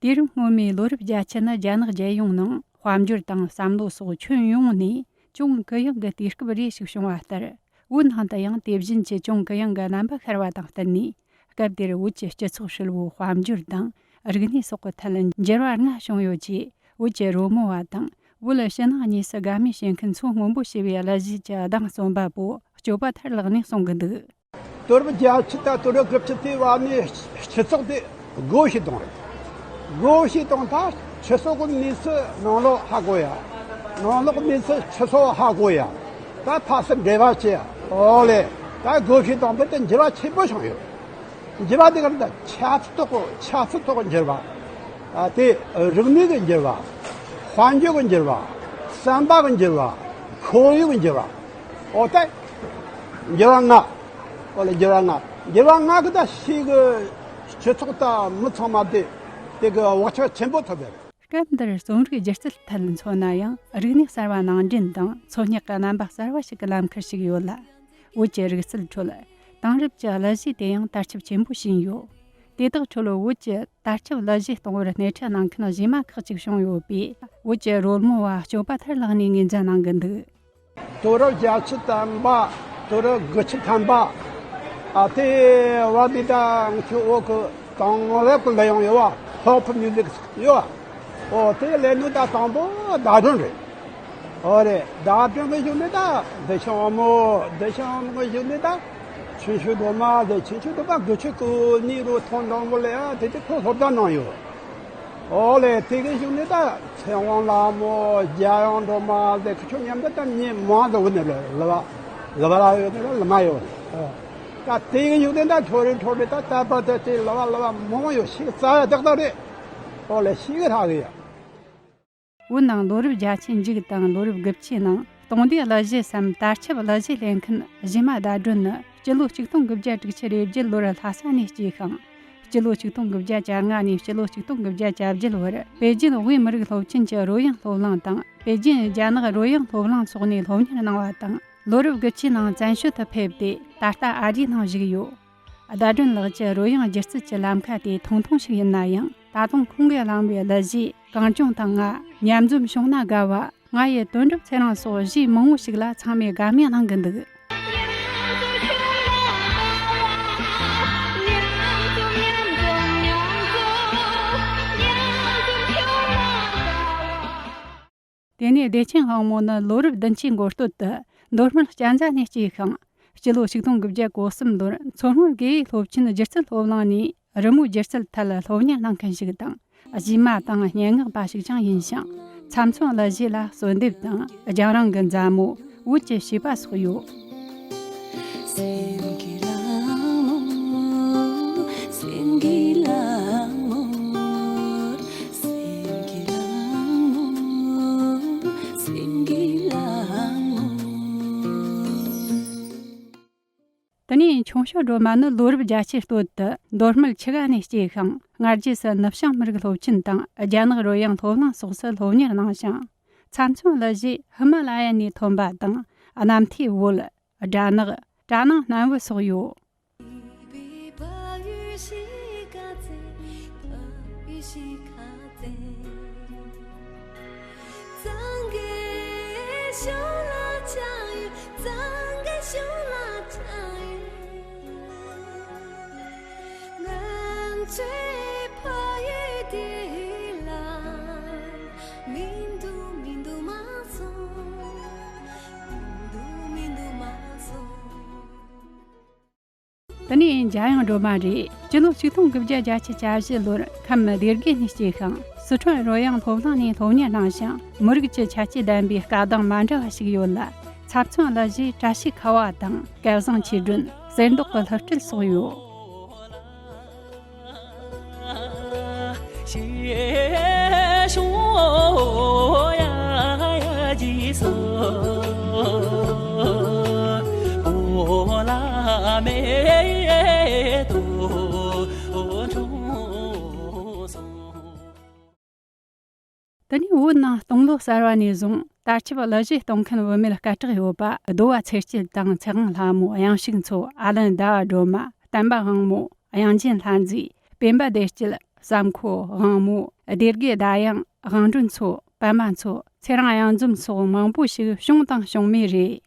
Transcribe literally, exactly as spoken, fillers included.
དུས་རབས་སྔོན་མའི་ལོ་རབས་བརྒྱད་ཅུ་ནི་རྒྱ་ནག་རྒྱལ་ཡོངས་ནང་དཔལ་འབྱོར་དང་བསམ་བློ་སོགས་ཁྱོན་ཡོངས་ནས་ཅུང་གུ་ཡངས་ཀྱི་དུས་སྐབས་རེ་ཞིག་བྱུང་བ་ལྟར། བོད་ནང་དུ་ཡང་དེ་བཞིན་གྱི་ཅུང་གུ་ཡངས་ཀྱི་རྣམ་པ་ཤར་བ་དང་བསྟུན་ནས། སྐབས་དེར་བོད་ཀྱི་སྤྱི་ཚོགས་ཧྲིལ་བོའི་དཔལ་འབྱོར་དང་རིག་གནས་སོགས་ཀྱི་ཐད་འགྱུར་བ་ལྔ་བྱུང་ཡོད་ཅེས། བོད་ཀྱི་རོལ་མོ་བ་དང་བོད་ཕྱི་ནང་གཉིས་སུ་དགའ་མོས་བྱེད་མཁན་ཚོ་སྔོན་པོ་ཞེས་པའི་གླུ་གཞས་ཀྱི་གདངས་རྩོམ་པ་པོ་སྐྱོབ་པ་ཐར་ལགས་ནས་གསུང་གི་འདུག། དུས་རབས་བརྒྱད་ཅུ་དང་དུས་རབས་དགུ་བཅུ་དེ་བར་ནས་སྤྱི་ཚོགས་དེ་སྒོ་ཕྱེ་བཏང་རེད། སྒོ་ཕྱེ་བཏང་ད་ཕྱི་སོག་གི་གནས་ཚུལ་ནང་ལོགས་ཧ་གོ་ཡ། ནང་ལོགས་གནས་ཚུལ་ཕྱི་སོག་ཧ་གོ་ཡ། ད་ཕ་སི་འབྲེལ་བ་བྱེད་ཡ། ཨོ་ལེ། ད་སྒོ་ཕྱེ་བཏང་པ་དེ་འགྱུར་བ་ཆེན་པོ་བྱུང་ཡོད། འགྱུར་བ་དེ་ག་རེ་ད་ཆབ་སྲིད་ཐོག་གི་ཆབ་སྲིད་ཐོག་གི་འགྱུར་བ། ཨ་དེ་རིག་གནས་ཀྱི་འགྱུར་བ། དཔལ་འབྱོར་གྱི་འགྱུར་བ། བསམ་པ་གི་འགྱུར་བ། ཁོར་ཡུག་གི་འགྱུར་བ། ཨོ་ད། འགྱུར་བ་ལྔ། ཨོ་ལེ་འགྱུར་བ་ལྔ། འགྱུར་བ་ལྔ་གི་ད་ཤེས་གི་སྤྱི་ཚོགས་དང་མི་ཚང་མ་དེ་དེ་གི་བག་ཆགས་ཆེན་པོ་ཐོབ་པ་རེད། སྐབས་འདིར་རྩོམ་རིག་སྒྱུ་རྩལ་ཐད་མཚོན་ན་ཡང་རིག་གནས་གསར་བ་ནང་འདྲེན་དང་འཚོལ་སྙེག་གི་རྣམ་པ་གསར་བ་ཞིག་གི་ལམ་ཁར་ཞུགས་ཡོད་ལ། བོད་ཀྱི་རིག་རྩལ་ཁྲོད་དེང་རབས་ཀྱི་གླུ་གཞས་དེ་ཡང་དར་ཁྱབ་ཆེན་པོ་ཕྱིན་ཡོད། དེ་དག་ཁྲོད་བོད་ཀྱི་དར་ཁྱབ་གླུ་གཞས་གཏོང་བར་སྣེ་ཁྲིད་གནང་མཁན་གཞས་མ་ཁག་ཅིག་བྱུང་ཡོད་པས། བོད་ཀྱི་རོལ་མོ་བ་སྐྱོབ་པ་ཐར་ལགས་ནས་ངོས་འཛིན་གནང་གི་འདུག། དུས་རབས་བརྒྱད་ཅུ་ཐམ་པ། དུས་རབས་དགུ་བཅུ་ཐམ་པ། ཨ་དེ་བར་དེ་ད་ང་ཚོའི་བོད་ཀྱི་དེང་རབས་ཀྱི་གླུ་དབྱངས་ཡོད་བ། ཕོབ་མིའུ་ཟིག་ཡོད་བ། ཨོ་དེ་ལས་ནི་ད་དང་པོ་ཟླ་སྒྲོན་རེད། ཨོ་རེད། ཟླ་སྒྲོན་གྱི་གཞུག་ནས་ད་བདེ་ཆེན་དབང་མོ། བདེ་ཆེན་དབང་མོ་གི་གཞུག་ནས་ད་ཆུང་ཆུང་སྒྲོལ་མ་ཟེར། ཆུང་ཆུང་སྒྲོལ་མ་དགུ་བཅུ་གོ་གཉིས་རུ་ཐོན་འདྲ་མོ་ལ་ཡ་དེ་དེ་ཁོ་སློབ་གྲྭ་ནང་ཡོད། ཨོ་ལེ་དེ་གི་གཞུག་ནས་ད་ཚེ་དབང་ལྷ་མོ། རྒྱལ་དབང་སྒྲོལ་མ་ཟེར། ཁོ་ཆོ་མཉམ་དུ་ད་ཉེ་མང་དུ་བུད་ནས་ལ་ལ་བ་ལ་བ་ལ་ཡོད་ནས་ལ་ལ་མ་ཡོད། ད་དེ་གི་གཞུག་ནས་ད་འཕྲོ་རེ་འཕྲོ་རེ་ད་ད་བར་དུ་དེ་ལ་བ་ལ་བ་མང་ཡོད། ཤེས་རྩ་ཡ་ཏག་ཏག་རེད། ཨོ་ལེ་ཤེས་གི་ཧྲ་གི་ཡ། བོད་ནང་ལོ་རབས་བརྒྱད་ཅུའི་མཇུག་དང་ལོ་རབས་དགུ་བཅུའི་ནང་སྟོང་སྡེ་གླུ་གཞས་སམ་དར་ཁྱབ་གླུ་གཞས་ལེན་མཁན་གཞས་མ་ཟླ་སྒྲོན་ནི་སྤྱི་ལོ་ཆིག་སྟོང་དགུ་བརྒྱ་དྲུག་ཅུ་རེ་བརྒྱད་ལོར་ལྷ་ས་ནས་སྐྱེས་ཤིང་། སྤྱི་ལོ་ཆིག་སྟོང་དགུ་བརྒྱ་གྱ་ལྔ་ནས་སྤྱི་ལོ་ཆིག་སྟོང་དགུ་བརྒྱ་གྱ་བརྒྱད་བར་པེ་ཅིན་དབུས་མི་རིགས་སློབ་ཆེན་གྱི་རོལ་དབྱངས་སློབ་གླིང་དང་པེ་ཅིན་རྒྱ་ནག་རོལ་དབྱངས་སློབ་གླིང་སོགས་ནས་སློབ་གཉེར་གནང་བ་དང་། ལོ་རབས་དགུ་བཅུའི་ནང་བཙན་བྱོལ་དུ་ཕེབས་ཏེ་ད་ལྟ་ཨ་རིའི་ནང་བཞུགས་ཡོད། ཟླ་སྒྲོན་ལགས་ཀྱི་རོལ་དབྱངས་སྒྱུ་རྩལ་གྱི་ལམ་ཁ་དེ་ཐུང་ཐུང་ཞིག་ཡིན་ན་ཡང་། ད་དུང་ཁོང་གིས་བླངས་པའི་གླུ་གཞས་གངས་ལྗོངས་དང་ང་། མཉམ་འཛོམས་བྱུང་ན་དགའ་བ། ང་ཡི་དོན་གྲུབ་ཚེ་རིང་སོགས་གཞས་མང་བོ་ཞིག་ལ་ཚང་མས་དགའ་མོས་གནང་གི་འདུག། དེ་ནས་བདེ་ཆེན་དབང་མོ་ནི་ལོ་རབས་བདུན་ཅུའི་འགོ་སྟོད་དུ་མདོ་སྨད་གཅན་ཚ་ནས་སྐྱེས་ཤིང་། སྤྱི་ལོ་ཆིག་སྟོང་དགུ་བརྒྱ་གོ་གསུམ་ལོར་མཚོ་སྔོན་དགེ་འོས་སློབ་ཆེན་སྒྱུ་རྩལ་སློབ་གླིང་ནས་རི་མོའི་སྒྱུ་རྩལ་ཐད་སློབ་གཉེར་གནང་མཁན་ཞིག་དང་། གཞས་མ་དང་སྙན་ངག་པ་ཞིག་ཀྱང་ཡིན་ཞིང་། ཚབ་མཚོན་གླུ་གཞས་ལ་གསོལ་འདེབས་དང་། རྒྱང་རིང་གི་མཛའ་མོ། བོད་ཀྱི་བྱིས་པ་སོགས་ཡོད། དེ་ནས་ཆུང་ཤོས་སྒྲོལ་མ་ནི་ལོ་རབས་བརྒྱད་ཅུའི་སྟོད་དུ་མདོ་སྨད་ཆུ་སྒང་ནས་སྐྱེས་ཤིང་། སྔ་རྗེས་སུ་ནུབ་བྱང་མི་རིགས་སློབ་ཆེན་དང་རྒྱ་ནག་རོལ་དབྱངས་སློབ་གླིང་སོགས་སུ་སློབ་གཉེར་གནང་ཞིང་། ཚབ་མཚོན་གླུ་གཞས་ཧི་མ་ལ་ཡ་ནས་ཐོན་པ་དང་། གནམ་ཐེའི་བོད། སྦྲ་ནག་སྦྲ་ནང་སྣམ་བུ་སོགས་ཡོད། དེ་ནས་འཇམ་དབྱངས་སྒྲོལ་མ་རེད། སྤྱི་ལོ་ཆིག་སྟོང་དགུ་བརྒྱ་གྱ་བཞི་ལོར་ཁམས་སྡེ་དགེ་ནས་སྐྱེས་ཤིང་། སི་ཁྲོན་རོལ་དབྱངས་སློབ་གླིང་ནས་སློབ་གཉེར་གནང་ཞིང་། མི་རིགས་ཀྱི་ཁྱད་ཆོས་ལྡན་པའི་སྐད་གདངས་མ་འདྲ་བ་ཞིག་ཡོད་ལ། ཚབ་མཚོན་གླུ་གཞས་བཀྲ་ཤིས་ཁ་བ་དང་། སྐལ་བཟང་ཆོས་སྒྲོན། གསེར་མདོག་གི་ལྷུ་སྐྲུད་སོགས་ཡོད། དེ་ནས་བོད་ནང་སྟོང་ལོ་གསར་བ་ནས་བཟུང་དར་ཁྱབ་གླུ་གཞས་གཏོང་མཁན་བུད་མེད་སྐད་གྲགས་ཡོད་པ་རྡོ་བ་ཚེ་སྐྱིད་དང་། ཚེ་དབང་ལྷ་མོ། གཡང་ཕྱུག་མཚོ། ཨ་ལན་ཟླ་བ་སྒྲོལ་མ། བསྟན་པ་དབང་མོ། དབྱངས་ཅན་ལྷ་མཛེས། སྤེན་པ་བདེ་སྐྱིད། ཟམ་ཁོ། དབང་མོ། སྡེ་དགེ་ཟླ་དབྱངས། དབང་སྒྲོན་མཚོ། པད་མ་མཚོ། ཚེ་རིང་གཡང་འཛོམས་སོགས་མང་པོ་ཞིག་བྱུང་དང་བྱུང་མུས་རེད།